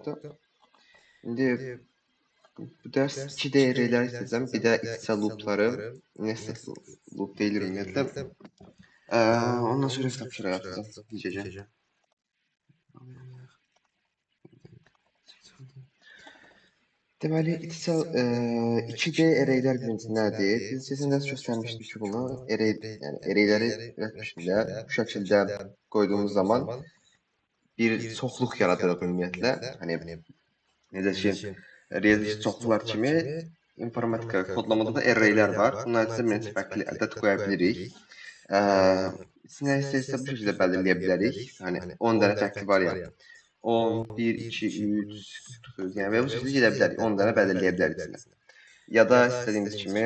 olmalıdır. İndi bu dərs 2D arraylər istəyəcəm, bir də iç-içə loopları, nested loop deyilir ümumiyyətlə. Ondan sonra ev tapşırığı atacağım, gecə. Deməli, iç-içə 2D arraylər birincisi nədir? Biz keçən dərs göstərmişdik ki, bunu array, yəni arrayləri ürətmişində bu şəkildə qoyduğumuz zaman bir çoxluq yaradırıq ümumiyyətlə. Hani necə ki, riyaziyyatçı çoxluqlar kimi informatika kodlamada da arraylər var. Bunların içində bir neçə fərqli ədəd qoya bilirik. İçinə istəyirsə bu şəkildə belirləyə bilərik. Hani 10 dənə fərqli variant. 10, 1, 2, 3, 49, yəni və bu şəkildə gedə bilərik. 10 dənə belirləyə bilərik içinə. Ya da istədiyimiz kimi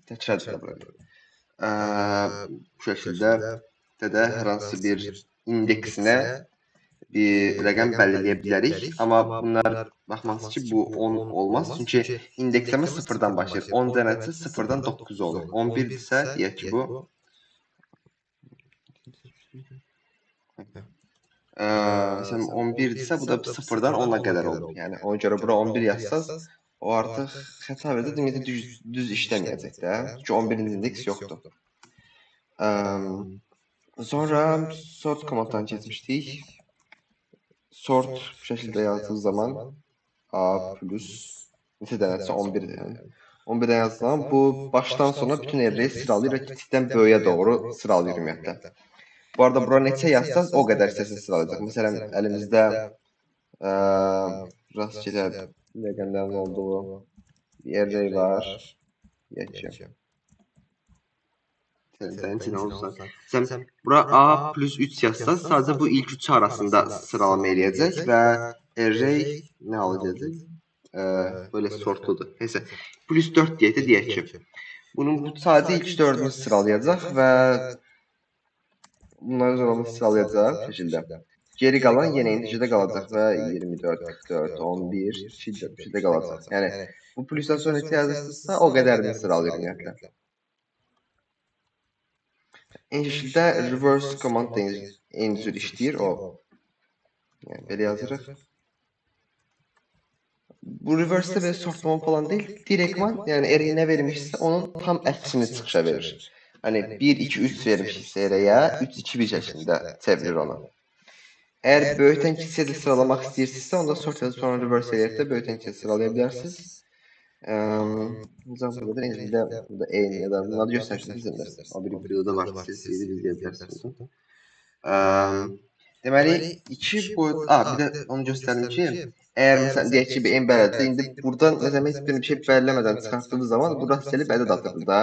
təkrar edə bilərik. Bu şəkildə də hər hansı bir indeksinə bir rəqəm belirləyə bilərik. Amma bunlar baxmalısınız ki, bu 10 olmaz. Çünki indeksləmə sıfırdan başlayır. 10 dənəsi sıfırdan 9 olur. 11 isə deyək ki, bu məsələn, 11 isə bu da sıfırdan 10-a qədər olur. Yəni, ona görə bura 11 yazsaz, o artıq xəta verəcək, ümumiyyətlə düz işləməyəcək də. Çünki 11-ci indeks yoxdur. Sonra sort komanddan keçmişdik. Sort bu şəkildə yazdığı zaman A plus neçə dənəsə 11-dir. Yəni. 11 dənə yazdığı zaman bu başdan sona bütün array sıralayır və kiçikdən böyüyə doğru sıralayır ümumiyyətlə. Bu arada bura neçə yazsaz o qədər hissəsini sıralayacaq. Məsələn, əlimizdə rastgele rəqəmlərin olduğu bir array var. Deyək ki, içinə olursa. Məsələn, bura A plus 3 yazsaz, sadəcə bu ilk 3 arasında sıralama eləyəcək və array nə hala gələcək? Böyle sortludur. Neyse, plus 4 deyək də deyək ki, bunun bu sadəcə ilk 4-ünü sıralayacaq və bunların olanı sıralayacaq bu şəkildə. Geri qalan yenə eyni şəkildə qalacaq və 24, 44, 11, 2, 4 bu şəkildə qalacaq. Yəni, bu plusdan sonra neçə yazırsınızsa o qədərini sıralayır ümumiyyətlə. Eyni şəkildə reverse command da eyni cür işləyir o. Yəni, belə yazırıq. Bu reverse-də belə sortlama falan deyil, direktman, yəni array nə vermişsə onun tam əksini çıxışa verir. Hani 1, 2, 3 vermişiksə array'ə, 3, 2, 1 şəklində çevirir onu. Əgər böyükdən kiçiyə də sıralamaq istəyirsinizsə, onda sort yazıb sonra reverse eləyək də böyükdən kiçiyə sıralaya bilərsiniz. Nizam bu qədər. Eyni burada eyni ya da bunları göstərmişdik bizim dərsdə. O bir videoda var, siz izləyə bilərsiniz. Deməli, iki boyut... Bir də onu göstərim ki, əgər məsələn, deyək ki, bir n bələddir, indi buradan məsələn, heç bir şey bəlirləmədən çıxartdığınız zaman bu rastgele bir ədəd atırdı da.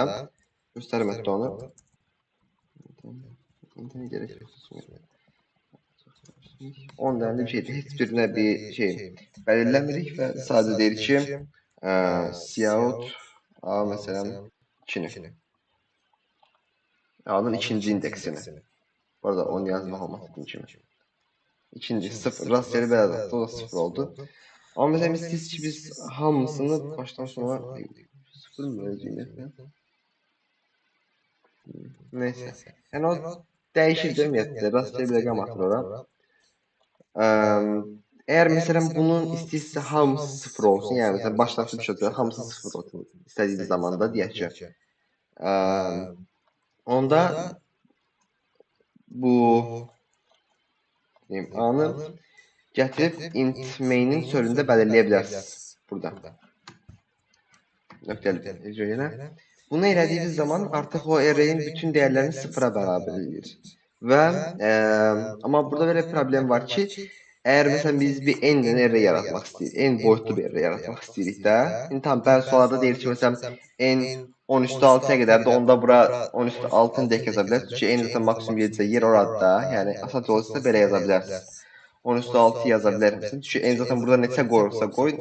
Göstərim hətta onu. İnternet gerek yok. 10 dənə bir şeydir. Heç birinə bir şey belirləmirik və sadəcə deyir ki, cout A məsələn 2-ni. A-nın ikinci indeksini. Bu arada onu yazmaq olmaz dediyim kimi. İkinci 0, rastgele bir ədəd, o da 0 oldu. Amma məsələn, istəyirsiniz ki, biz hamısını başdan sona 0 mı ümumiyyətlə? Neyse. Yəni o dəyişir də ümumiyyətlə, rastgele bir rəqəm atır ora. Əgər məsələn bunun istəyirsə hamısı 0 olsun, yəni məsələn başlanğıc bir şey olacaq, hamısı 0 olsun istədiyi zamanda deyək ki. Onda bu deyim, A-nı gətirib int main-in çölündə belirləyə bilərsiniz burada. Nöqtəli yenə. Bunu elədiyiniz zaman artıq o array-in bütün dəyərlərini sıfıra bərabər eləyir. Və amma burada belə bir problem var ki, əgər məsələn biz bir n dənə array yaratmaq istəyirik, n boyutlu bir array yaratmaq istəyirik də, indi tam bəzi suallarda deyir ki, məsələn n 10 üstü 6-ya qədərdir, onda bura 10 üstü 6-nı deyək yaza bilərsiniz. Çünki n zaten maksimum gedəcək yer oradır da, yəni asan olsa belə yaza bilərsiniz. 10 üstü 6 yaza bilərsiniz. Çünki n zaten burada neçə qoyursa qoy,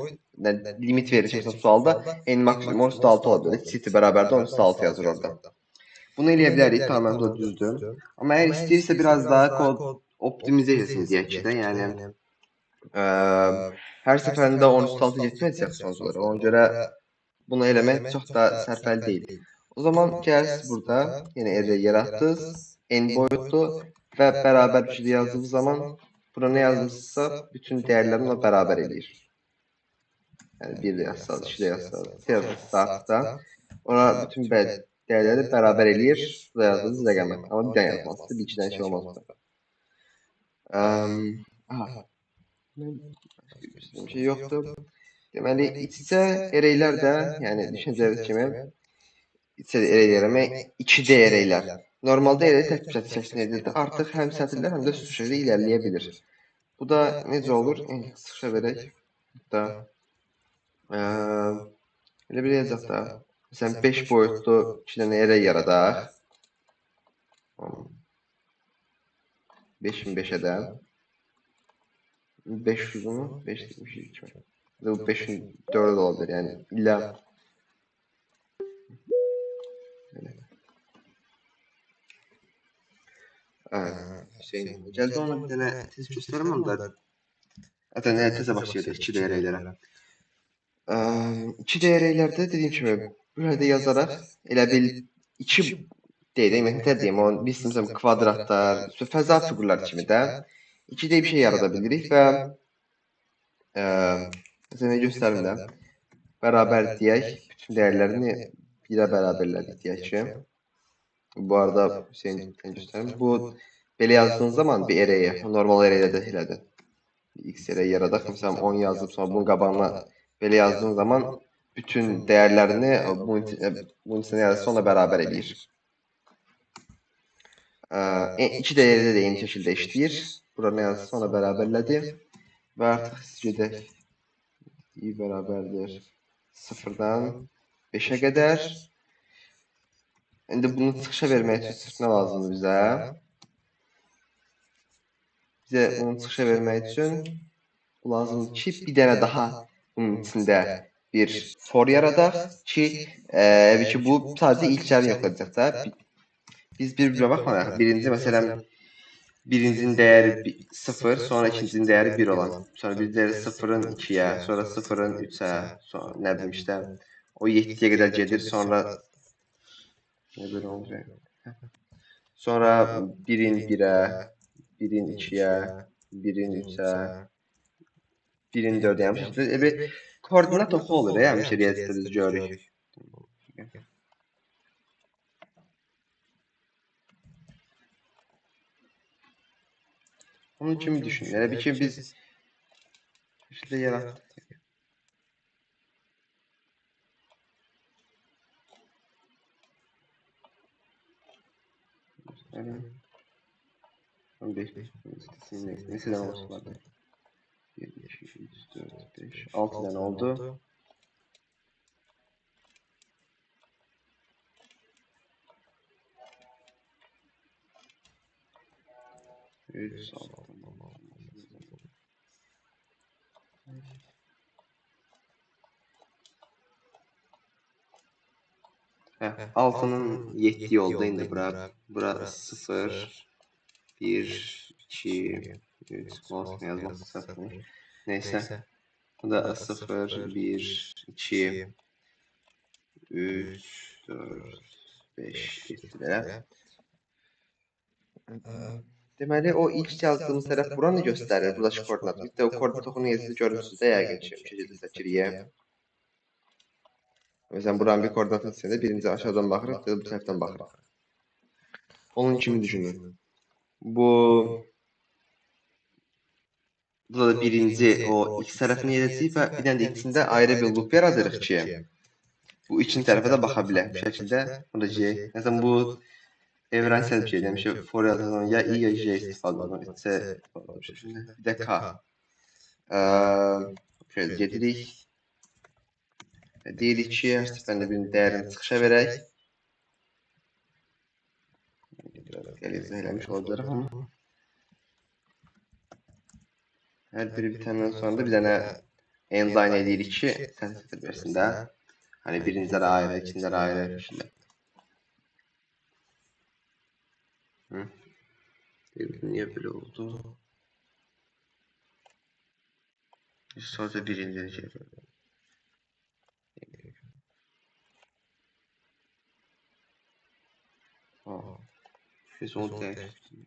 limit verir ki, məsələn sualda n maksimum 10 üstü 6 ola bilər. City bərabərdə 10 üstü 6 yazır orada. Bunu eləyə bilərik, tamam bu da düzdür. Amma əgər istəyirsə biraz daha kod optimizə etsin deyək ki də, yəni hər səfərində 10 üstü 6 getməyəcək sonuc olaraq. Ona görə bunu eləmək çox da sərfəli deyil. O zaman gəlirsiniz burada, yenə array yaratdınız, n boyutlu və bərabər bir şey yazdığınız zaman Bura nə yazmışsa, bütün dəyərlərini ona bərabər eləyir. Yəni, 1 də yazsaz, 2 də yazsaz, yazmışsa artıq da, ona bütün dəyərləri bərabər eləyir. Bu da yazdığınız rəqəmə. Amma bir dənə yazmalısınız, bir iki dənə şey olmaz burada. Aha. Başqa bir şey yoxdur. Deməli, iç-içə arraylər də, yəni düşüncəniz kimi, iç-içə array deyirəm, 2D arraylər. Normalda array tək bir sətr şəklində edirdi. Artıq həm sətirlər, həm də sütun şəklində irəliləyə bilir. Bu da necə olur? Çıxışa verək. Hətta, elə bir yazacaq da. Məsələn, 5 boyutlu 2 dənə array yaradaq. 5-in 5-ə də. 5 uzunu, 5 demişik kimi. Bu 5-in 4-ə də ola bilər. Yəni, illə... Hüseyin gəldi, ona bir dənə tez göstərim onu da. Zaten elə tezə başlayırıq 2D arraylərə. 2D arraylərdə dediyim kimi, bu yerdə yazaraq elə bil 2D deyim, nətər deyim, o biz məsələn kvadratlar, fəza fiqurlar kimi də 2D bir şey yarada bilirik və məsələn, göstərim də, bərabər deyək, bütün dəyərlərini 1-ə bərabərlədik deyək ki. Bu arada Hüseyin göstərim. Bu, belə yazdığın zaman bir array-ə, normal array-də də elədir. X array yaradaq, məsələn 10 yazıb, sonra bunun qabağına belə yazdığın zaman bütün dəyərlərini bunun içində yazırsa onunla bərabər eləyir. 2 dəyərdə də eyni şəkildə işləyir. Bura nə yazırsa ona bərabərlədi. Və artıq gedək. I bərabərdir 0-dan 5-ə qədər. İndi bunu çıxışa vermək üçün sırf nə lazımdır bizə? Bizə bunu çıxışa vermək üçün lazımdır ki, bir dənə daha bunun içində bir for yaradaq ki, ki bu sadəcə ilklərini yoxlayacaq da. Biz bir-birinə baxmayaq. Birinci, məsələn, birincinin dəyəri 0, sonra ikincinin dəyəri 1 olan. Sonra bir dəyəri 0-ın 2-yə, sonra 0-ın 3-ə, sonra nə bilim işte, o 7-yə qədər gedir, sonra nə belə olacaq? Sonra 1-in 1-ə, 1-in 2-yə, 1-in 3-ə, 1-in 4-ə. Yəni, bir koordinat oxu olur, həmişə riyaziyyatda biz görürük. Onun kimi düşünün. Elə bir ki, biz şəkildə yaratdıq. Neçə dənə olsun? 1, 2, 3, 4, 5, 6 dənə oldu. 3, 6, 6-nın 7 oldu indi bura. Bura 0, 1, 2, 3, mouse yazmaq səhv. Neysə. Bu da 0, 1, 2, 3, 4, 5 getdi belə. Deməli, o ilk yazdığımız tərəf buranı göstərir, buradakı koordinat. Bir də o koordinat oxunu yazıda görmüsünüz də yəqin ki, şəkildə çəkirik. Məsələn, buranın bir koordinatını istəyəndə birinci aşağıdan baxırıq, bir də bu tərəfdən baxırıq. Onun kimi düşünün. Bu da birinci o x tərəfini edəcəyik və bir dənə də içində ayrı bir loop yaradırıq ki, bu ikinci tərəfə də baxa bilər. Bu şəkildə, bu da J. Məsələn, bu evrensel bir şey, yəni ki, for yazdığın ya I ya J istifadə olunur, C istifadə olunur. Bir də K. Şöyle gedirik. Deyirik ki, hər səfərində birinin dəyərini çıxışa verək. Biraz qəlizə eləmiş ola bilərəm amma. Hər biri bitəndən sonra da bir dənə endline edirik ki, sətr versin də. Hani birincilər ayrı, ikincilər ayrı şəkildə. Niyə belə oldu? Sadəcə birincini şey. Biz onu dəyişdik.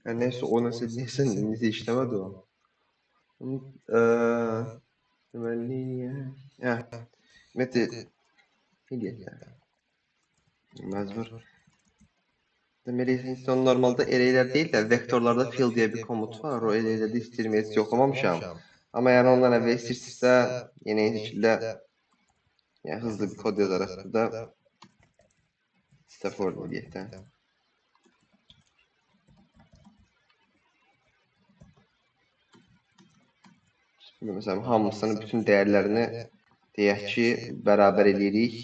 Yəni, neysə, o nəsə, neysə, necə işləmədi o. Deməli, hə, ümumiyyətlə, eləyək də. Məcbur. Deməli, insan normalda arraylər deyil də, vektorlarda fill deyə bir komut var. O arraylərdə istirməyi heç yoxlamamışam. Amma yəni ondan əvvəl istəyirsinizsə, yenə eyni şəkildə yəni, hızlı bir kod yazaraq burada for eləyək də. Məsələn, hamısının bütün dəyərlərini deyək ki, bərabər eləyirik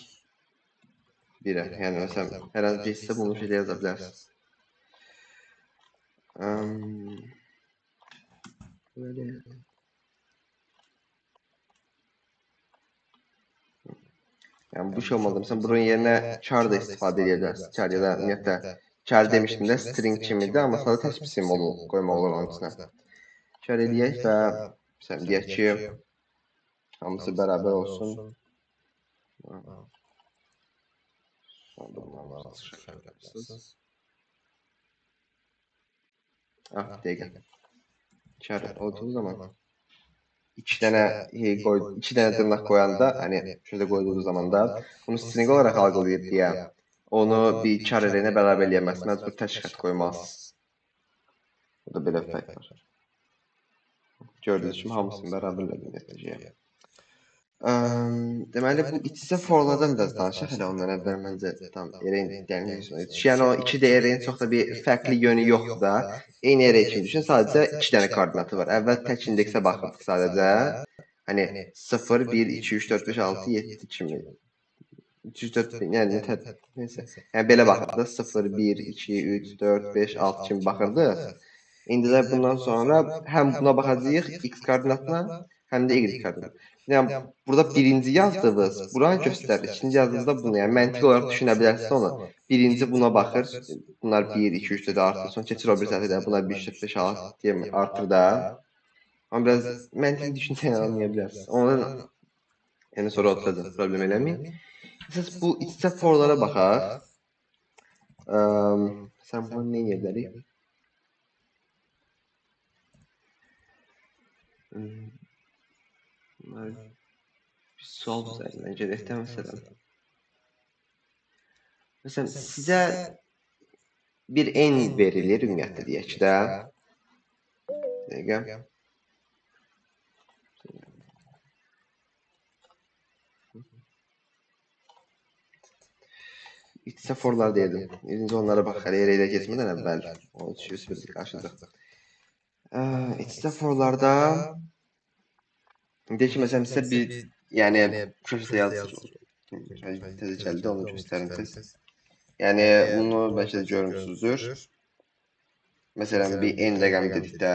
1-ə. Yəni, məsələn, hər hansı bir hissə bunu şeylə yaza bilərsiniz. Belə. Yəni, bu şey olmalıdır. Məsələn, bunun yerinə char da istifadə edə bilərsiniz. Char ya da ümumiyyətlə, char demişdim də string kimidir, amma sadə tək bir simvolu qoymaq olur onun içinə. Char eləyək və məsələn, deyək ki, hamısı bərabər olsun. Sonra da bunu hamısını çıxara bilərsiniz. Ah, bir dəqiqə. Char olduğu zaman iki dənə iki dənə dırnaq qoyanda, hani şöyle qoyduğu zaman da bunu string olaraq algılayır deyə onu bir char arrayinə bərabər eləyəməz. Məcbur tək xətt qoymalısınız. Bu da belə bir fərq var. Gördüyünüz kimi hamısını bərabər elədim ümumiyyətlə. Deməli, bu iç-içə forlardan biraz danışaq. Hələ ondan əvvəl məncə tam array dəqiq. Yəni, o 2D array-in çox da bir fərqli yönü yoxdur da. Eyni array kimi düşün, sadəcə 2 dənə koordinatı var. Əvvəl tək indeksə baxırdıq sadəcə. Hani 0, 1, 2, 3, 4, 5, 6, 7 kimi. 3, 3, 4, yəni, neysə. Yəni, belə baxırdıq. 0, 1, 2, 3, 4, 5, 6 kimi baxırdıq. İndi də bundan sonra həm buna baxacağıq x koordinatına, həm də y koordinatına. Yəni, burada birinci yazdığınız buranı göstərir, ikinci yazdığınızda bunu, yəni məntiqi olaraq düşünə bilərsiniz onu. Birinci buna baxır, bunlar 1, 2, 3, 4 artır, sonra keçir o bir səhifədə, bunlar 1, 3, 4, 5, 6 deyə artır da. Amma biraz məntiqi düşünsək anlaya bilərsiniz. Ondan yəni sonra oturacaq, problem eləməyin. Əsas bu iç-içə forlara baxaq. Sən bunu nə edə bilərik? Bir sual üzərindən gedək də məsələn. Məsələn, sizə bir n verilir ümumiyyətlə deyək ki də. Bir dəqiqə. İç-içə forlar deyirdim. İkinci onlara bax, hələ yerə keçmədən əvvəl. O 301 qarşıdır. İç-içə forlarda deyək ki, məsələn, sizə bir, yəni, proşədə yazır, təzə gəldi, onu göstərim tez. Yəni, bunu bəlkə də görmüsünüzdür. Məsələn, bir n rəqəmi dedikdə,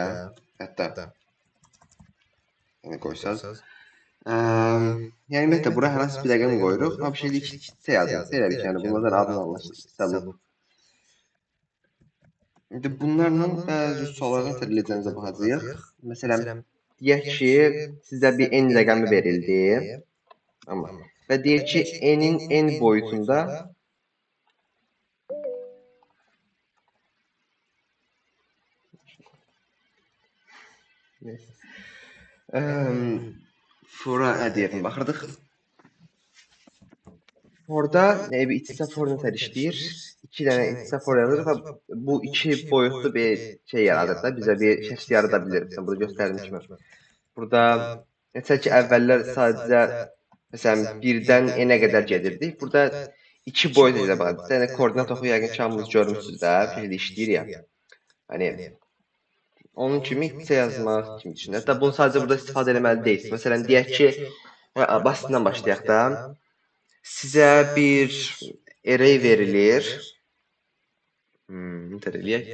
hətta, yəni, qoysaz. Yəni, ümumiyyətlə, bura hər hansı bir rəqəm qoyuruq, amma bir şeydə iki yazırıq. Elə bir ki, yəni, bunlardan adını anlaşılır, loop. İndi bunlarla bəzi suallardan tədbir baxacağıq. Məsələn, deyək ki, sizə bir n rəqəmi verildi. Amma və deyək ki, n-in n boyutunda fora deyəlim, baxırdıq. Forda bir iç-içə for nətər işləyir? 2 dənə iç-içə for yazırıq və bu iki boyutlu bir şey yaradır da, bizə bir şəkil yarada bilir. Məsələn, burada göstərdiyim kimi. Burada, məsələn ki, əvvəllər sadəcə məsələn, 1-dən n-ə qədər gedirdik. Burada iki boyut ilə baxırıq. Yəni, koordinat oxu yəqin ki, hamınız görmüsünüz də, bir şəkildə işləyir ya. Hani, onun kimi iç-içə yazmaq kimi düşünün. Hətta bunu sadəcə burada istifadə eləməli deyilsiniz. Məsələn, deyək ki, basitindən başlayaq da. Sizə bir array verilir. Nətər eləyək?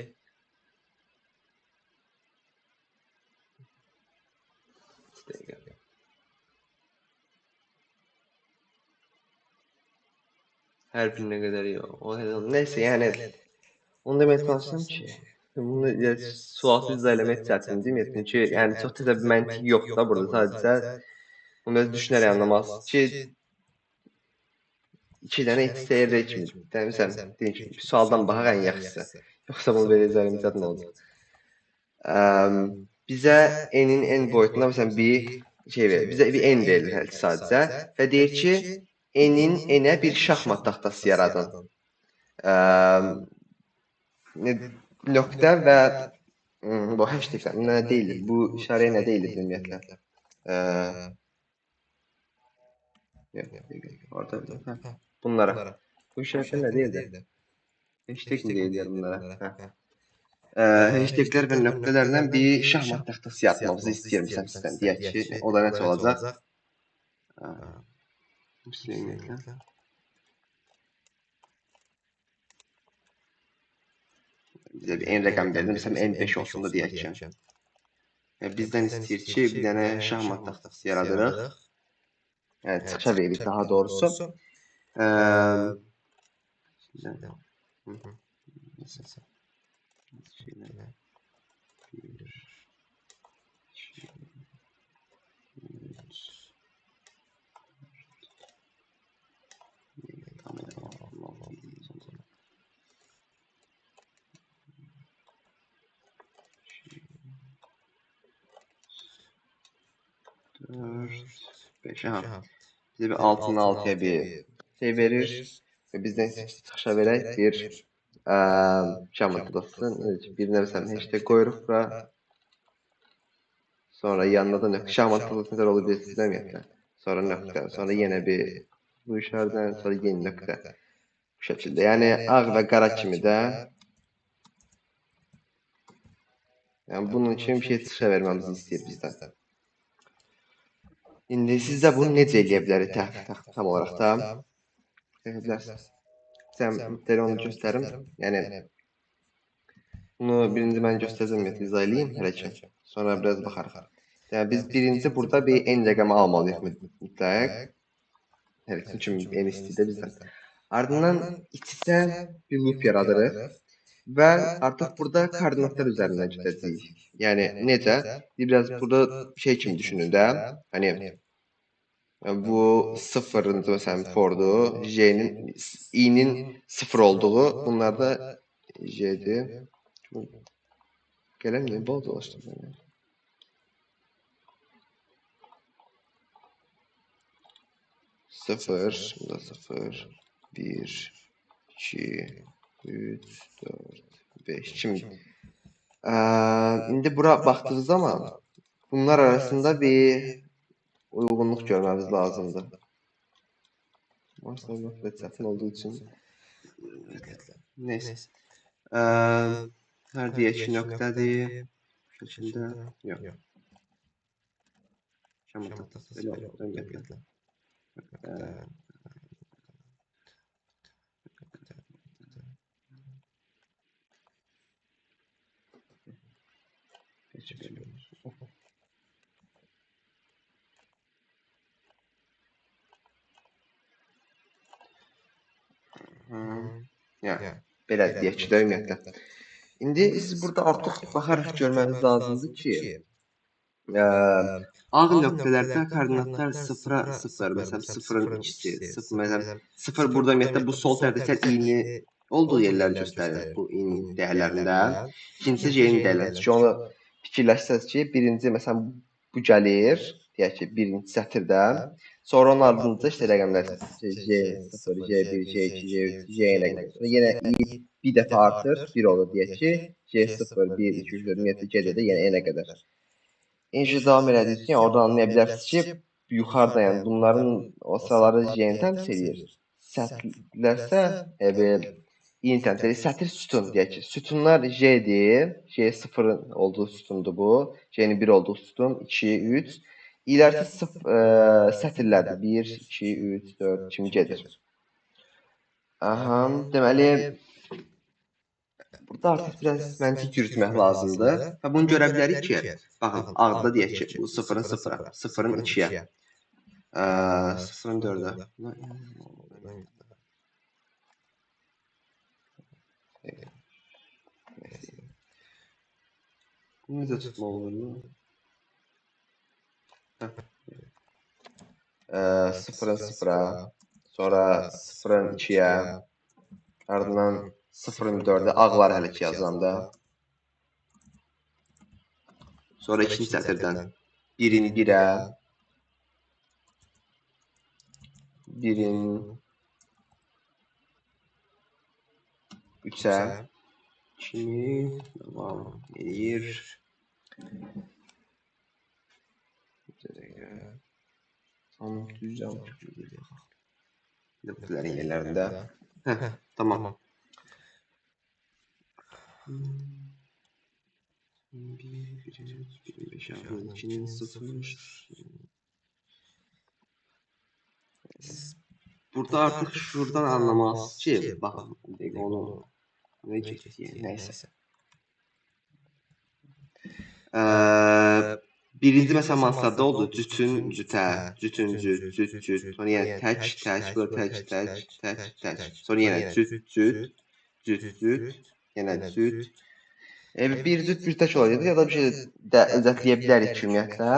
Dəqiqə. Hər birinə qədər yox. Neysə, yəni, onu demək çalışıram ki, bunu sualsız izah eləmək çətindir. Çünki, yəni, çox təzə bir məntiq yoxdur da burada. Sadəcə, bunu biraz düşünərək anlamalısınız ki, 2 dənə iç-içə array kimi, məsələn, deyim ki, bir sualdan baxaq ən yaxşısı. Yoxsa bunu belə izah eləmək çətin olacaq. Bizə n-in n boyutuna məsələn bir şey verir. Bizə bir n verilir hələ sadəcə və deyir ki, n-in n-ə bir şahmat taxtası yaradın. Nöqtə və bu hashtag nə deyilir? Bu işarəyə nə deyilir ümumiyyətlə? Orada, hə, bunlara. Bu işarətlər nə deyildi? Hashtag mi deyirlər bunlara? Hə. Hashtaglər və nöqtələrlə bir şahmat taxtası yaratmamızı istəyir məsələn sizdən. Deyək ki, o da nəsə olacaq? Ümumiyyətlə. Bizə bir n rəqəm verir. Məsələn, n5 olsun da deyək ki. Bizdən istəyir ki, bir dənə şahmat taxtası yaradırıq. Yəni, çıxışa veririk daha doğrusu. Şimdi, 1, 2, 3, 4, 5, aha. Bizə bir 6-nın 6-ya bir şey verir və bizdən çıxışa verək bir şahmat taxtası. Birinə məsələn hashtag qoyuruq bura. Sonra yanına da nöqtə. Şahmat taxtası necə olur bilirsiniz ümumiyyətlə. Sonra nöqtə, sonra yenə bir bu işarədən, sonra yeni nöqtə. Bu şəkildə. Yəni ağ və qara kimi də. Yəni bunun üçün bir şey çıxışa verməmizi istəyir bizdən. İndi siz də bunu necə eləyə bilərik tam olaraq da? Eləyə bilərsiniz. Sən mütləq onu göstərim. Yəni, bunu birinci mən göstərəcəm, ümumiyyətlə, izah eləyim hələ ki. Sonra biraz baxarıq. Yəni, biz birinci burada bir n rəqəmi almalıyıq mütləq. Hələ ki, çünki n istəyir də bizdən. Ardından iç-içə bir loop yaradırıq və artıq burada koordinatlar üzərindən gedəcəyik. Yəni, necə? Biraz burada şey kimi düşünün də. Hani, bu sıfırıncı məsələn fordur, J-nin, I-nin 0 olduğu, bunlar da J-dir. Gələm, niyə balacalaşdırdım? 0, bu da 0, 1, 2, 3, 4, 5. Şimdi, indi bura baxdığınız zaman bunlar arasında bir uyğunluq görməmiz lazımdır. Aslında bu çətin olduğu üçün. Neyse. Hər deyək ki, nöqtədir. Bu şəkildə. Yox. Şahmat taxtası belə olur ümumiyyətlə. Nöqtə. Heç belə olur. Yəni, belə deyək ki də ümumiyyətlə. İndi siz burada artıq baxaraq görməniz lazımdır ki, ağ nöqtələrdə koordinatlar 0-a 0, məsələn 0-ın 2-si, 0, məsələn 0 burada ümumiyyətlə bu sol tərəfdəkilər i-ni olduğu yerləri göstərir bu i-nin dəyərlərində. İkincisi j-nin dəyərləri. Çünki onu fikirləşsəniz ki, birinci məsələn bu gəlir, deyək ki, birinci sətirdə. Sonra onun ardınca işte rəqəmlər J0, J1, J2, J3, J-nə qədər. Sonra yenə i bir dəfə artır, 1 olur deyək ki, J0, 1, 2, 3, 4, ümumiyyətlə gedir də yenə n-ə qədər. İnci davam elədiyi üçün orada anlaya bilərsiniz ki, yuxarıda yəni bunların o sıraları J-ni təmsil edir. Sətirlərsə, i-ni təmsil edir. Sətir sütun deyək ki, sütunlar J-dir, J0-ın olduğu sütundur bu, J-nin 1 olduğu sütun, 2, 3. İlərsə sətirlərdir. 1, 2, 3, 4 kimi gedir. Aha, deməli, burada artıq biraz məntiq yürütmək lazımdır. Və bunu görə bilərik ki, baxın, ağda deyək ki, bu 0-ın 0-a, 0-ın 2-yə, 0-ın 4-ə. Bunu necə tutmaq olur? 0-ın 0-a, sonra 0-ın 2-yə, ardından 0-ın 4-ə, ağlar hələ ki yazıram da. Sonra ikinci sətirdən 1-in 1-ə, 1-in 3-ə kimi davam eləyir. Tam düz almışıq. Nöqtələrin yerlərində. Heh, tamam. 1, 1, 3, 1, 5, 6, 2'nin 0. Burada artıq şuradan anlamalısınız ki, baxın, onu nə getdi, nəysə. Birinci məsələn manslarda oldu, cütün cütə, cütün cüt, cüt cüt, sonra yenə tək, tək, burada tək, tək, tək, tək, sonra yenə cüt, cüt, cüt, cüt, yenə cüt. Bir cüt, bir tək olacaq ya da bir şey də özetləyə bilərik ki, ümumiyyətlə.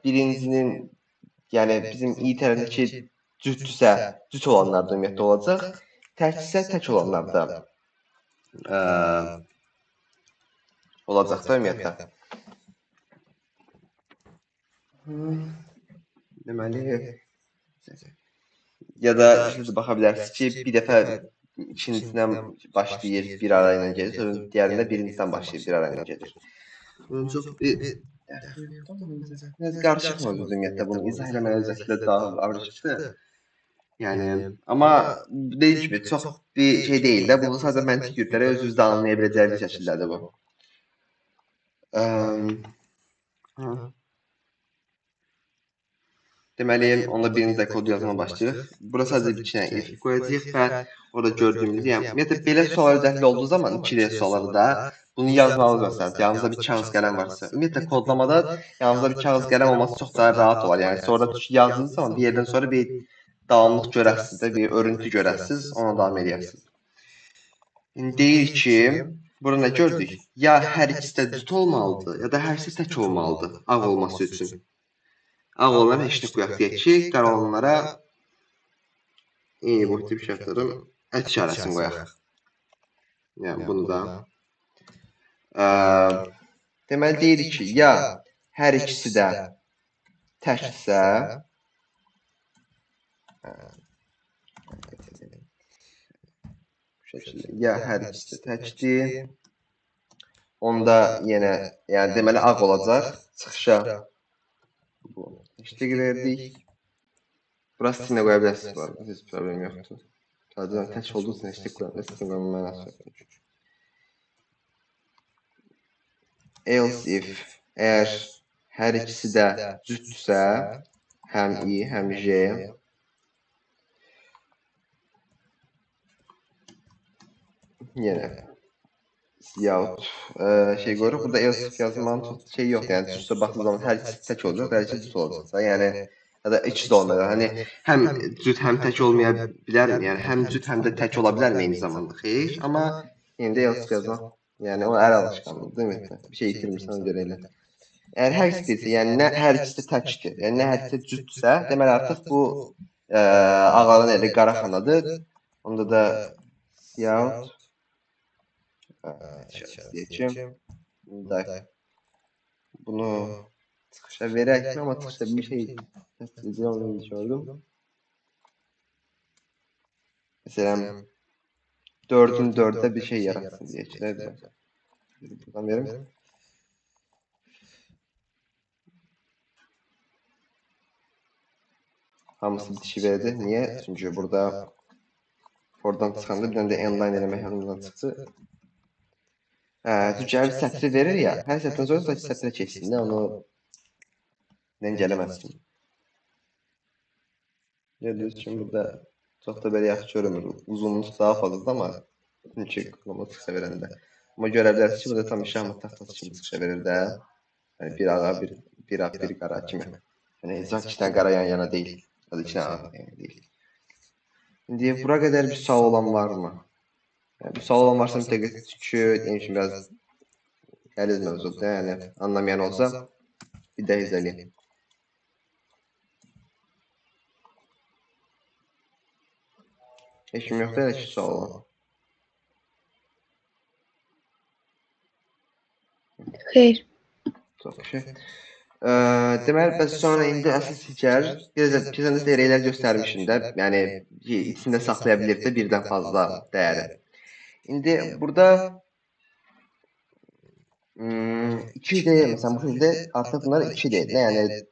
Birincinin, yəni bizim i tərəfindəki cütdürsə, cüt olanlar da ümumiyyətlə olacaq, təkdirsə, tək olanlar da olacaq da ümumiyyətlə. Deməli, ya da baxa bilərsiniz ki, bir dəfə ikincisindən başlayır, bir ara ilə gedir, sonra digərində birincisindən başlayır, bir ara ilə gedir. Bunun çox bir biraz qarışıq mövzudur ümumiyyətlə, bunu izah eləməyə özətlə daha qarışıqdır. Yəni, amma dediyim kimi, çox bir şey deyil də, bunu sadəcə məntiq yürütərək özünüzdə anlaya biləcəyiniz şəkildədir bu. Deməli, onda birinci də kodu yazmağa başlayırıq. Bura sadəcə bir iki dənə if qoyacağıq və orada gördüyümüz, yəni, ümumiyyətlə, belə suallar dəxil olduğu zaman 2D sualları da bunu yazmalınız məsələn, yanınızda bir kağız qələm varsa. Ümumiyyətlə, kodlamada yanınızda bir kağız qələm olması çox daha rahat olar. Yəni, sonra yazdığınız zaman bir yerdən sonra bir davamlıq görəsiniz də, bir örüntü görəsiniz, ona davam eləyəsiniz. İndi deyirik ki, burada nə gördük? Ya hər ikisi də cüt olmalıdır, ya da hər ikisi tək olmalıdır, ağ olması üçün. Ağ olanlara hashtag qoyaq deyək ki, qara olanlara eyni boyutda bir şey atarım, ət işarəsini qoyaq. Yəni, bunu da. Deməli, deyirik ki, ya hər ikisi də təkdirsə, bu şəkildə, ya hər ikisi də təkdir, onda yenə, yəni, deməli, ağ olacaq, çıxışa bu hashtag verdik. Bura string də qoya bilərsiniz bu arada, heç problem yoxdur. Sadəcə tək olduğu üçün hashtag qoya bilərsiniz, string qoyma mənası yoxdur. Else if, əgər hər ikisi də cütdürsə, həm i, həm j, yenə yahut şey qoyuruq. Burada else if yazmanın çox şey yoxdur. Yəni, cütsə baxdığınız zaman hər ikisi tək olacaq, hər ikisi cüt olacaqsa, yəni, ya da ikisi də olmayacaq. Hani, həm cüt, həm tək olmaya bilərmi? Yəni, həm cüt, həm də tək ola bilərmi eyni zamanda? Xeyr, amma yenə də else if yazmaq, yəni, o əl alışqanlıqdır, ümumiyyətlə. Bir şey itirmirsən, ona görə elə. Əgər hər ikisi deyilsə, yəni, nə hər ikisi də təkdir, yəni, nə hər ikisi də cütdürsə, deməli, artıq bu ağların elə qara xanadır. Onda da yahut deyək ki, bunu çıxışa verək, amma çıxışda bir şey təsdiq onu gördüm. Məsələn, 4-ün 4-də bir şey yaratsın deyək ki, bizə. Buradan verim. Hamısı bitişi verdi. Niyə? Çünki burada oradan çıxanda bir dənə də endline eləmək yadımdan çıxdı. Çünki hər sətri verir ya, hər sətrin sonra sətrə keçsin də, onu nəncələməsin. Gördüyünüz kimi burada çox da belə yaxşı görünmür. Uzunluq daha fazladır, amma çünki kodlama çıxışa verəndə. Amma görə bilərsiniz ki, burada tam şahmat taxtası kimi çıxışa verir də. Yəni, bir ağa, bir ağ, bir qara kimi. Yəni, heç iki dənə qara yan yana deyil. Ya da iki dənə ağ yan yana deyil. İndi bura qədər bir sual olan varmı? Yəni, bir sual olan varsa mütləq, çünki deyim ki, biraz qəliz mövzudur, yəni, anlamayan olsa bir də izləyeyim. Heç kim yoxdur, elə ki, sual olan. Xeyr. Çox qəşəng. Deməli, bəs sonra indi əsas gəlir. Biraz da keçən dəfə arraylər göstərmişdim də. Yəni içində saxlaya bilir də birdən fazla dəyəri. İndi burada 2D məsələn bu şəkildə artıq bunlar 2D. Nə yəni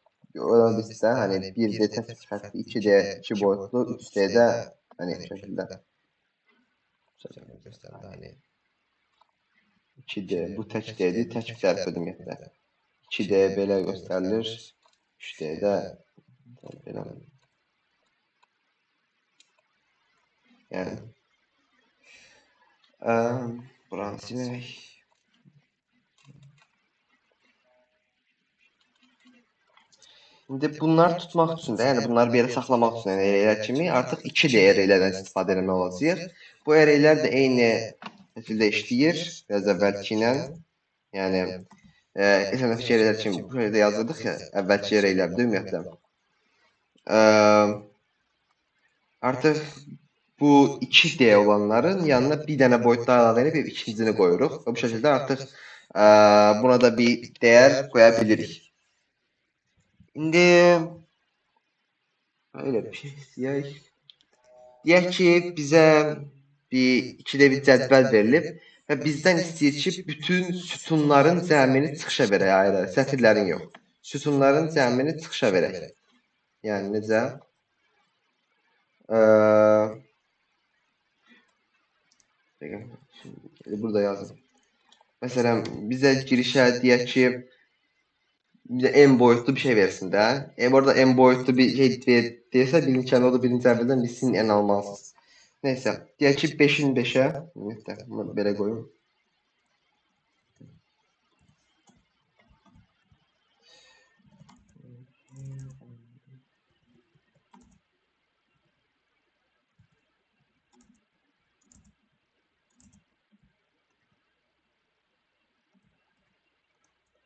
ola bilsin də hani 1D tək xətti, 2D 2 boyutlu, 3D-də hani bu şəkildə. Hani 2D bu tək D-dir, tək bir tərəfdə ümumiyyətlə. 2D belə göstərilir. 3D-də belə. Yəni buranı silək. İndi bunları tutmaq üçün də, yəni bunları bir yerə saxlamaq üçün, yəni arraylər kimi artıq 2D arraylərdən istifadə etmək olacaq. Bu arraylər də eyni şəkildə işləyir, biraz əvvəlki ilə. Yəni keçən dəfəki arraylər kimi bu şəkildə yazdırdıq ya, əvvəlki arraylərdə ümumiyyətlə. Artıq bu 2D olanların yanına bir dənə boyut daha əlavə edib ikincisini qoyuruq və bu şəkildə artıq buna da bir dəyər qoya bilirik. İndi elə bir şey istəyək. Deyək ki, bizə bir ikidə bir cədvəl verilib və bizdən istəyir ki, bütün sütunların cəmini çıxışa verək ayrı-ayrı, sətirlərin yox. Sütunların cəmini çıxışa verək. Yəni necə? Burada yazım. Məsələn, bizə girişə deyək ki, bizə M boyutlu bir şey versin də. Bu arada M boyutlu bir şey deyirsə, bilin ki, o da birinci əvvəldən biz sizin N almalısınız. Neysə, deyək ki, 5-in 5-ə, ümumiyyətlə, bunu belə qoyum.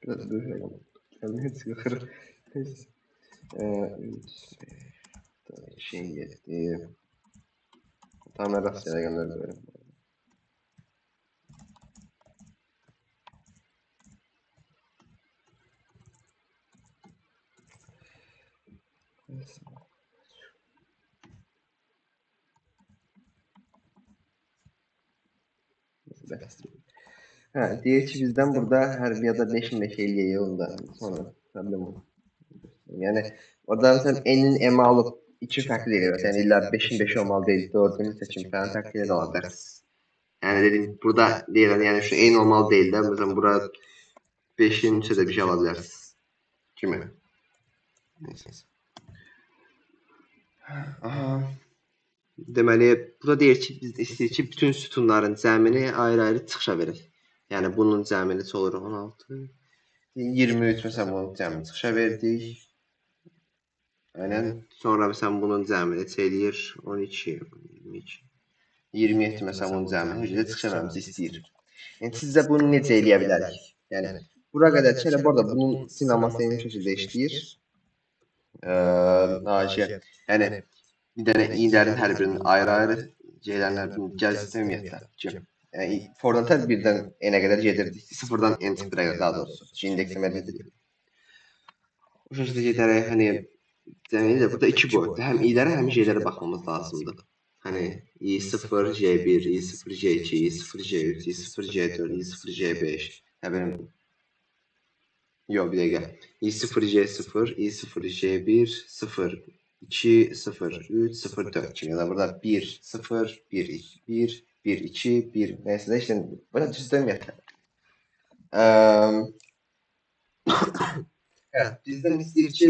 Biraz böyük rəqəm. Hepsi qırır. 3, 5, 7. Tam rastgele rəqəmlər qoyuram. Hə, deyir ki, bizdən burada hər bir ya da 5-in 5 eləyək onda sonra problem olur. Yəni, orada məsələn, N-in M-i alıb 2 fərqli eləyir. Yəni, illa 5-in 5 olmalı deyil, 4-ün seçim falan fərqli elə də ola bilərsiniz. Yəni, dedim, burada deyirəm, yəni şu N olmalı deyil də, məsələn, bura 5-in 3-ə də bir şey ala bilərsiniz. Kimi? Neyse. Aha. Deməli, burada deyir ki, biz istəyirik ki, bütün sütunların cəmini ayrı-ayrı çıxışa verək. Yəni, bunun cəmini olur 16, 23 məsələn, bunun cəmini çıxışa verdik. Aynen. Sonra məsələn, bunun cəmini neçə eləyir? 12, 22, 27 məsələn, bunun cəmini hücrədə çıxışa verməmizi istəyir. Yəni, sizcə bunu necə eləyə bilərik? Yəni, bura qədər ki, elə bu arada bunun sineması eyni şəkildə işləyir. Yəni, bir dənə i'lərin hər birinin ayrı-ayrı, c-lərin hər birinin gəzdirmə ümumiyyətlə ki, yəni, fordan tər birdən n-ə qədər gedirdik. Sıfırdan n çıxdı qədər daha doğrusu. Ki, indeksləmə gedirdik. Bu şəkildə gedərək, hani, deməli də burada iki boyutlu. Həm i'lərə, həm j-lərə baxmamız lazımdır. Hani, i0, j1, i0, j2, i0, j3, i0, j4, i0, j5. Nə bilim. Yox, bir dəqiqə. i0, j0, i0, j1, 0, 2, 0, 3, 0, 4 kimi. Ya da burada 1, 0, 1, 1, 1, 2, 1. Nəysə də işte, burada düzdür ümumiyyətlə. Evet, bizdən istəyir ki,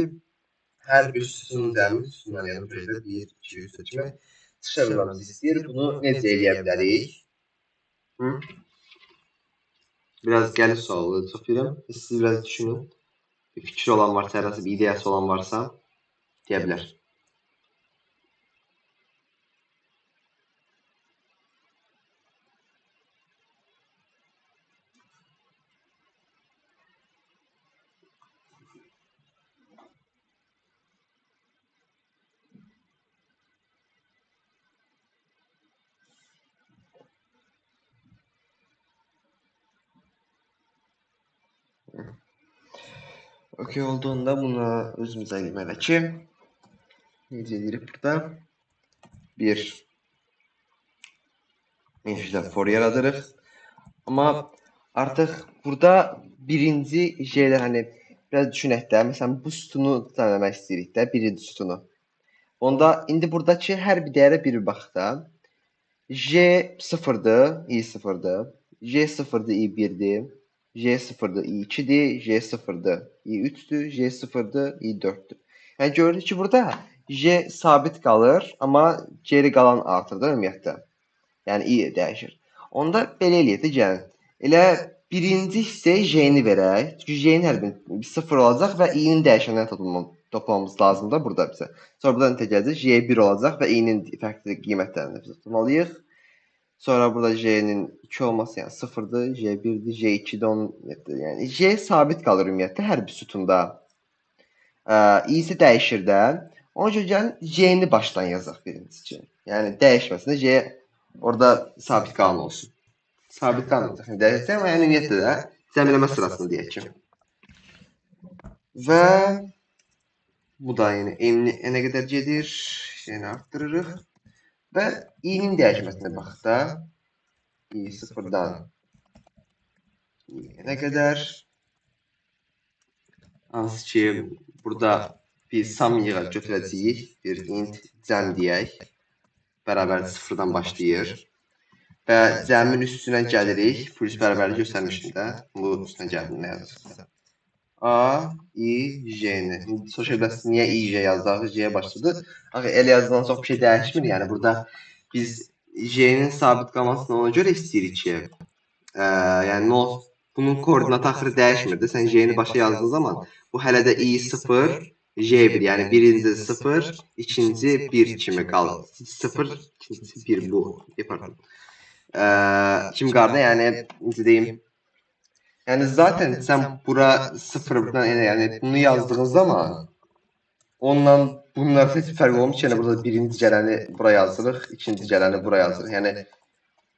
hər bir sütunun cəmi sütunlar, yəni bu şəkildə 1, 2, 3 kimi çıxışa verməmizi istəyir. Bunu necə eləyə bilərik? Hı? Biraz gəlir sualı, çox bilirəm. Siz biraz düşünün. Bir fikri olan varsa, hər hansı bir ideyası olan varsa deyə bilər. Okey olduğunda buna özümüzə eləməli ki, necə edirik burada? Bir integer for yaradırıq. Amma artıq burada birinci J-lər, hani biraz düşünək də, məsələn, bu sütunu cəmləmək istəyirik də, birinci sütunu. Onda indi buradakı hər bir dəyərə bir baxaq da. J 0-dır, I 0-dır. J 0-dır, I 1-dir. J 0-dır, I 2-dir. J 0-dır, I 3-dür. J 0-dır, I 4-dür. Yəni görürük ki, burada J sabit qalır, amma geri qalan artır da ümumiyyətlə. Yəni I dəyişir. Onda belə eləyək də, gəlin. Elə birinci hissəyə J-ni verək. Çünki J-nin hər bir 0 olacaq və I-nin dəyişənləri toplamamız lazımdır da burada bizə. Sonra buradan necə gələcək? J 1 olacaq və I-nin fərqli qiymətlərini biz tutmalıyıq. Sonra burada J-nin 2 olması, yəni 0-dır, J 1-dir, J 2-dir, onun ümumiyyətlə. Yəni J sabit qalır ümumiyyətlə hər bir sütunda. I isə dəyişir də. Ona görə gəlin J-ni başdan yazaq birincisi üçün. Yəni dəyişməsin də, J orada sabit qalan olsun. Sabit qalmayacaq. Yəni, dəyişəcək, amma yəni ümumiyyətlə də cəmləmə sırasını deyək ki. Və bu da yəni n-ə qədər gedir. J-ni artdırırıq. Və i-nin dəyişməsinə baxaq da. I 0-dan n-ə qədər. Hansı ki, burada biz sum yığa götürəcəyik. Bir int cəm deyək. Bərabər 0-dan başlayır. Və cəmin üstünə gəlirik. Plus bərabərlik göstərmişdim də. Bu üstünə gəldim, nə yazırsa. A, I, J-ni. İndi soruşa bilərsiniz, niyə I, J yazdı? Axı, J-yə başladı. Axı, elə yazılan çox bir şey dəyişmir. Yəni, burada biz J-nin sabit qalmasını ona görə istəyirik ki, yəni, bunun koordinatı axırı dəyişmir də. Sən J-ni başa yazdığın zaman bu hələ də I 0, J 1. Yəni, birinci 0, ikinci 1 kimi qalır. 0, ikincisi 1 bu. Pardon. Kim qaldı? Yəni, necə deyim? Yəni, zaten sən bura 0, buradan elə, yəni, bunu yazdığın zaman onunla bunun arasında heç bir fərq olmur ki, yəni, burada birinci gələni bura yazdırıq, ikinci gələni bura yazdırıq. Yəni,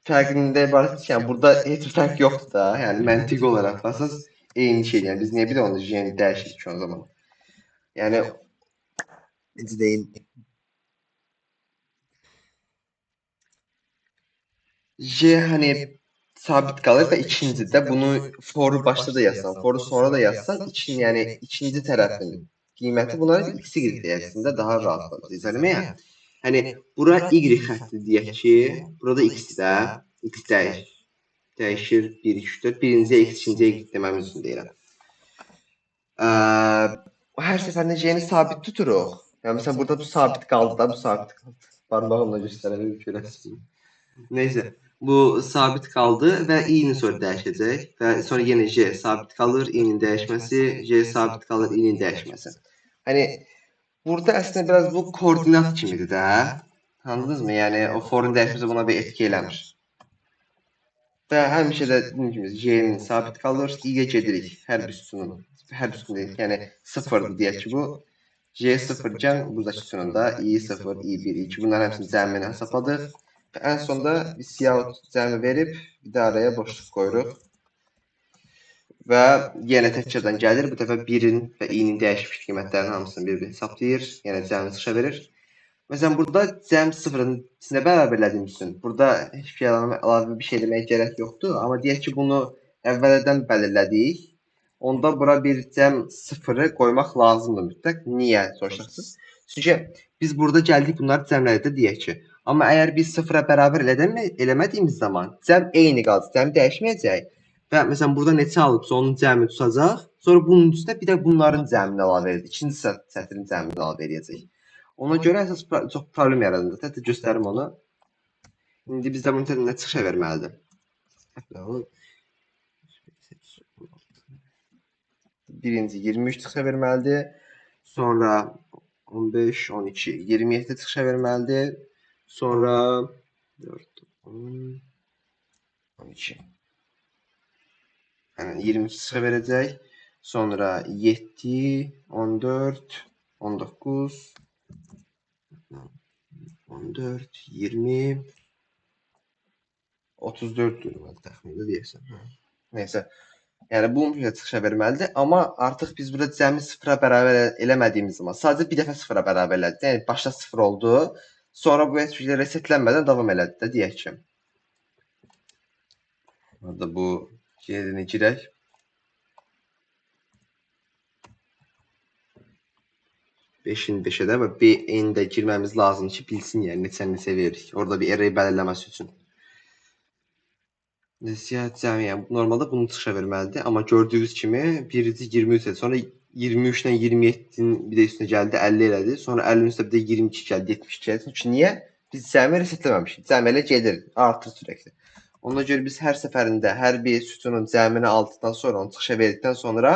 fərqində ibarətdir ki, yəni, burada heç bir fərq yoxdur da, yəni, məntiqi olaraq əsas eyni şeydir. Yəni, biz niyə bir də onu J-ni dəyişirik ki o zaman? Yəni, necə deyim? J, hani, sabit qalır və ikincidə bunu foru başda da yazsan, foru sonra da yazsan, yəni ikinci tərəfin qiyməti bunlara x, y dəyərsində daha rahat olur. İzləməyə. Hani, bura y xətti deyək ki, burada x də, x dəyişir 1, 2, 3, 4, birinciyə x, ikinciyə y deməmiz üçün deyirəm. Hər səfərində J-ni sabit tuturuq. Yəni, məsələn, burada bu sabit qaldı da, bu sabit qaldı. Barmağımla göstərə bilmirəm, görəsiniz. Neysə. Bu sabit qaldı və i-ni sonra dəyişəcək və sonra yenə J sabit qalır, i-nin dəyişməsi, J sabit qalır, i-nin dəyişməsi. Hani, burada əslində biraz bu koordinat kimidir də. Anladınız mı? Yəni, o forun dəyişməsi buna bir etki eləmir. Və həmişə də dediyim kimi J-nin sabit qalır, i-yə gedirik hər bir sütunun. Hər bir sütun deyirik. Yəni, 0-dır deyək ki bu. J 0-kən buradakı sütununda i 0, i 1, i 2 bunların hepsini cəmini hesabladıq. Və ən sonda biz cout cəmi verib bir də araya boşluq qoyuruq. Və yenə təkrardan gəlir. Bu dəfə 1-in və i-nin dəyişmiş qiymətlərinin hamısını bir-bir hesablayır. Yəni cəmi çıxışa verir. Məsələn, burada cəm 0-ın içində bərabərlədiyimiz üçün burada heç bir əlavə bir şey deməyə gərək yoxdur. Amma deyək ki, bunu əvvəldən belirlədik. Onda bura bir cəm 0-ı qoymaq lazımdır mütləq. Niyə soruşarsınız? Çünki biz burada gəldik bunları cəmlədik də deyək ki. Amma əgər biz 0-a bərabər eləmədiyimiz zaman cəm eyni qalacaq, cəm dəyişməyəcək. Və məsələn, burada neçə alıbsa onun cəmi tutacaq. Sonra bunun üstünə bir də bunların cəmini əlavə edəcək. İkinci sətrin cəmini əlavə edəcək. Ona görə əsas çox problem yaranır. Hətta göstərim onu. İndi bizdə bunun nə çıxışa verməlidir? Birinci 23 çıxışa verməlidir. Sonra 15, 12, 27 çıxışa verməlidir. Sonra 4, 10, 12. Yəni 22 çıxışa verəcək. Sonra 7, 14, 19, 14, 20, 34 durmadı təxminində deyəsən. Neysə. Yəni, bu mütləq çıxışa verməlidir. Amma artıq biz burada cəmi sıfıra bərabər eləmədiyimiz zaman, sadəcə bir dəfə sıfıra bərabər elədik. Yəni, başda sıfır oldu, sonra bu heç bir şeylə resetlənmədən davam elədi də, deyək ki. Burada bu yerini girək. 5-in 5-ə də və B-ni də girməmiz lazımdır ki, bilsin, yəni neçə veririk. Orada bir array belirləməsi üçün. Siyah cəmi, yəni normalda bunu çıxışa verməlidir. Amma gördüyünüz kimi birinci 23 elədi, sonra 23 ilə 27-nin bir də üstünə gəldi, 50 elədi. Sonra 50-nin üstünə bir də 22 gəldi, 72 elədi. Çünki niyə? Biz cəmi resetləməmişik. Cəmi elə gedir, artır sürəkli. Ona görə biz hər səfərində hər bir sütunun cəmini aldıqdan sonra, onu çıxışa verdikdən sonra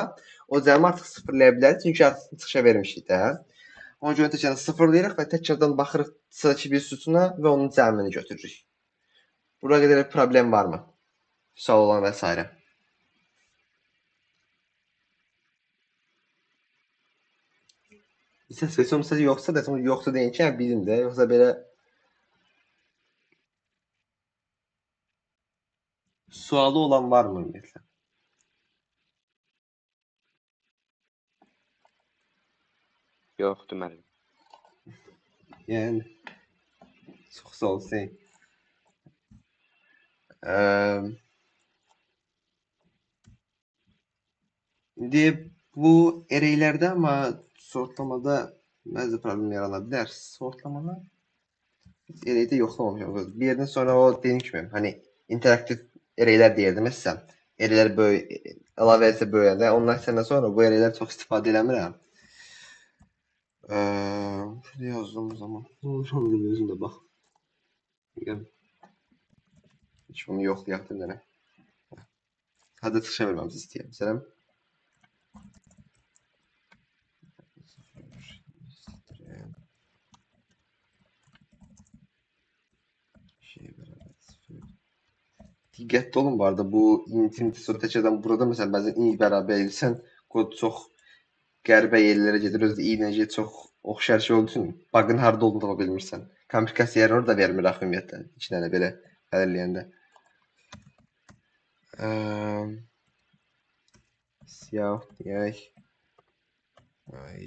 o cəmi artıq sıfırlaya bilərik. Çünki artıq çıxışa vermişik də. Ona görə təkrardan sıfırlayırıq və təkrardan baxırıq sıradakı bir sütuna və onun cəmini götürürük. Buraya qədər problem varmı? Sual olan və s. Səs versə, onun səsi yoxsa desin, yoxsa deyin ki, yəni bizim də, yoxsa belə sualı olan varmı ümumiyyətlə? Yoxdur mənim. Yəni, çox sağ ol, Hüseyn. İndi bu arraylərdə amma sortlamada bəzi problem yarana bilər. Sortlamada biz arraydə yoxlamamışam. Bir yerdən sonra o dediyim kimi, interaktiv arraylər deyirdim məsələn. Arraylər böyük, əlavə etsə böyüyəndə, ondan səndən sonra bu arraylər çox istifadə eləmirəm. Şurada yazdığım zaman, nə olur onu da özüm də bax. Heç bunu yoxlayaq da bir dənə. Hadi çıxışa verməmizi istəyirəm. Məsələn, diqqətli olun bu arada, bu infinity sonra təkrardan burada məsələn, bəzən i bərabər edirsən, kod çox qəribə yerlərə gedir, özü də i ilə G çox oxşar şey olduğu üçün bug'ın harada olduğunu tapa bilmirsən. Komplikasiya yerini orada vermir axı ümumiyyətlə, iki dənə belə belirləyəndə. Siyah deyək,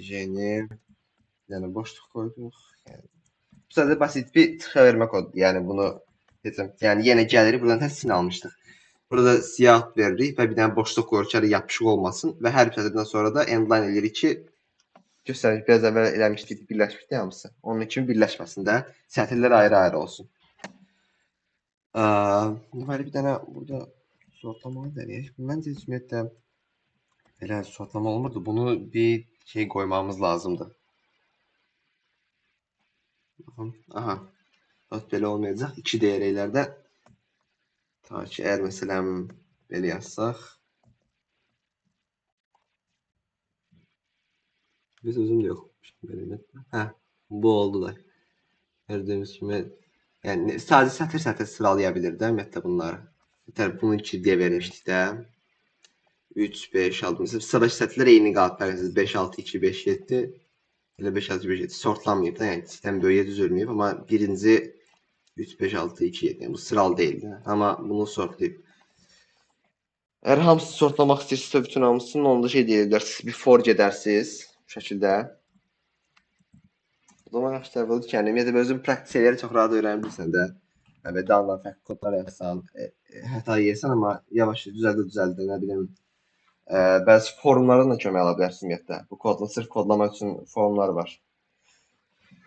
J-ni bir dənə boşluq qoyduq. Bu sadəcə basit bir çıxışa vermə kodudur. Yəni bunu dedim. Yəni yenə gəlirik, buradan təsini almışdıq. Burada siyah veririk və bir dənə boşluq qoyuruq ki, yapışıq olmasın və hər bir sətirdən sonra da endline eləyirik ki, göstəririk, biraz əvvəl eləmişdik, birləşmişdi hamısı. Onun kimi birləşməsin də, sətirlər ayrı-ayrı olsun. Deməli, bir dənə burada sortlamalı denəyək. Məncə, ümumiyyətlə, belə sortlama olmurdu. Bunu bir şey qoymamız lazımdır. Baxın, aha. Bax, belə olmayacaq. 2 D arraylərdə ta ki, əgər məsələn, belə yazsaq. Biz özüm də yoxmuşum belə ümumiyyətlə. Hə, bu oldu da. Gördüyümüz kimi, yəni sadəcə sətir-sətir sıralaya bilir də ümumiyyətlə bunları. Təbii, bunu 2 deyə vermişdik də. 3, 5, 6. Məsələn, sıradakı sətirlər eyni qalıb. Fərqsiz 5, 6, 2, 5, 7. Elə 5, 6, 5, 7 sortlanmayıb da, yəni kiçikdən böyüyə düzülməyib, amma birinci 3, 5, 6, 2, 7. Yəni bu sıralı deyildi. Amma bunu sortlayıb. Əgər hamısını sortlamaq istəyirsinizsə, bütün hamısını, onda şey deyə bilərsiniz, bir for gedərsiniz bu şəkildə. O zaman yaxşı tərəf odur ki, yəni, ümumiyyətlə, özün praktik eləyərək çox rahat öyrənə bilirsən də. Yəni, daha fərqli kodlar yazsan, xəta yeyirsən, amma yavaş düzəldə düzəldə, nə bilim, bəzi formlardan da kömək ala bilərsin ümumiyyətlə. Bu kodla, sırf kodlamaq üçün formlar var.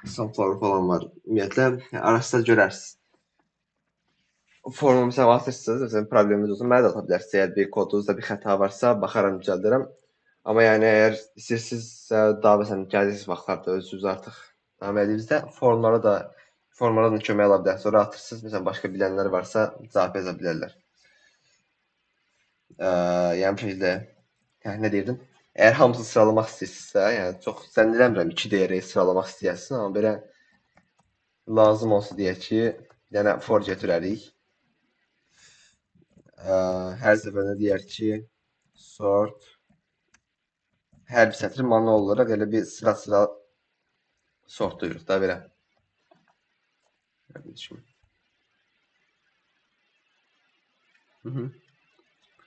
Sunflower falan var. Ümumiyyətlə, araşdırsa görərsiniz. Formu məsələn atırsınız, məsələn probleminiz olsun, mənə də ata bilərsiniz. Əgər bir kodunuzda bir xəta varsa, baxaram, düzəldərəm. Amma yəni əgər istəyirsinizsə, daha məsələn gələcək vaxtlarda özünüz artıq davam edinizdə formlara da kömək ala bilərsiniz. Sonra atırsınız, məsələn başqa bilənlər varsa cavab yaza bilərlər. Yəni bu şəkildə, yəni nə deyirdim? Əgər hamısını sıralamaq istəyirsinizsə, yəni çox zənn eləmirəm 2 D array sıralamaq istəyərsiniz, amma belə lazım olsa deyək ki, bir dənə for götürərik. Hər səfərində deyər ki, sort hər bir sətri manual olaraq elə bir sıra-sıra sortlayırıq da belə.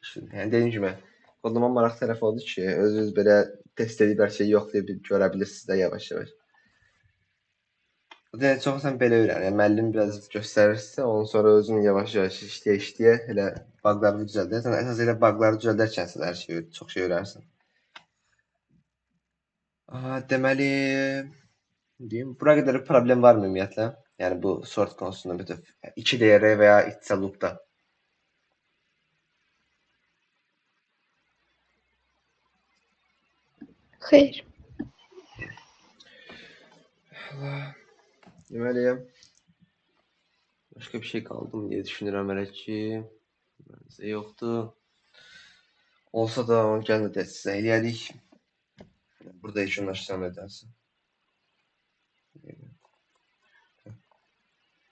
Şimdi, yəni dediyim kimi, Kodlama maraq tərəfi odur ki, özünüz belə test edib hər şeyi yoxlayıb görə bilirsiniz də yavaş-yavaş. Yəni çox sən belə öyrən. Yəni müəllim biraz göstərirsə, ondan sonra özün yavaş-yavaş işləyə-işləyə elə baqları düzəldərsən. Əsas elə baqları düzəldərkən sən hər şeyi, çox şey öyrənirsən. Aha, deməli, deyim, bura qədər problem varmı ümumiyyətlə? Yəni bu sort konusunda bütöv 2D array və ya iç-içə loopda. Xeyr. Allah. Deməli, başqa bir şey qaldı mı deyə düşünürəm hələ ki, məncə yoxdur. Olsa da onu gəlin də sizə eləyərik. Burada yekunlaşdıram nədənsə.